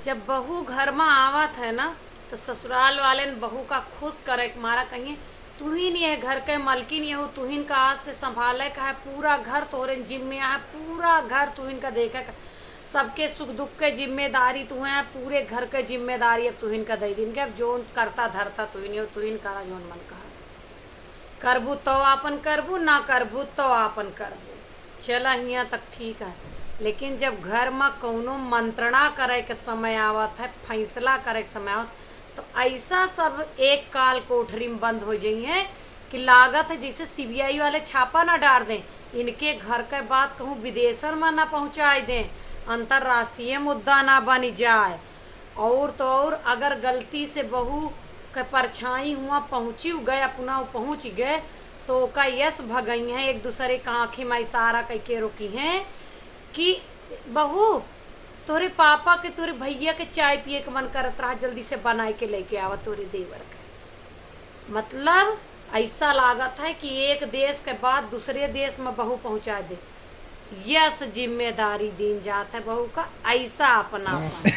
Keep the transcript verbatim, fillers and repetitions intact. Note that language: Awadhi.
जब बहू घर मा आवत है ना, तो ससुराल वालेन बहू का खुश करे के मारा कहिए, "तुहिन यह घर के मलकिन यहू, तुहिन का आज से संभाले का है, पूरा घर तोहरे जिम्मे है, पूरा घर तुहिन का देखे का, सबके सुख दुख के जिम्मेदारी तुहें है, पूरे घर के जिम्मेदारी अब तुहिन का दे दिन के, अब जोन करता धरता तुहिन यहू, तुहिन करा जोन मन कहा।" करबू तो आपन करबू, ना करबू तो आपन करबू। चला, हियाँ तक ठीक है, लेकिन जब घर मा कौनो मंत्रणा करे के समय आवत है, फैसला करे के समय आवत, तो ऐसा सब एक काल कोठरी में बंद हो जाई हैं कि लागत है जैसे सीबीआई वाले छापा ना डार दें, इनके घर के बात कहूँ विदेशन मा ना पहुँचाई दें, अंतर्राष्ट्रीय मुद्दा ना बनी जाए। और तो और, अगर गलती से बहू के परछाई हुआ पहुँची गए, अपना वो पहुँच गए, तो ओका यस भगई हैं, एक दूसरे का आँखी मा इशारा करके रोकी हैं कि, "बहू, तोरे पापा के, तोरे भैया के चाय पिए के मन करत रहा, जल्दी से बनाए के लेके आवा तोरे देवर के।" मतलब, ऐसा लागत है कि एक देश के बात दूसरे देश मा बहू पहुँचा दे। यस जिम्मेदारी दीन जात है बहू का, ऐसा अपनापन।